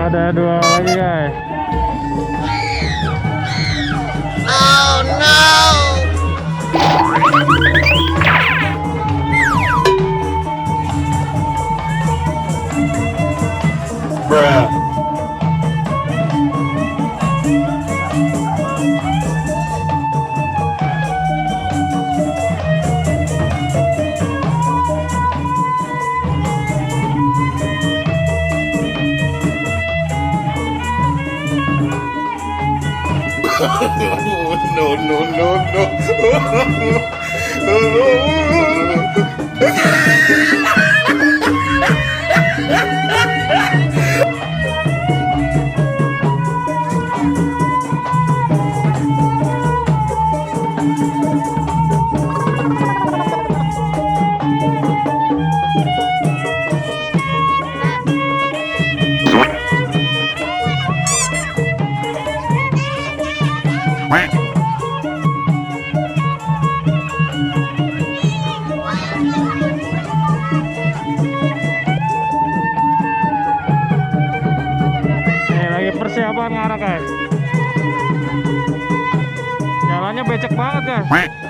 Ada dua lagi guys. Oh no. Bruh. No, no, no, Nih lagi persiapan ngarak guys. Jalannya becek banget guys.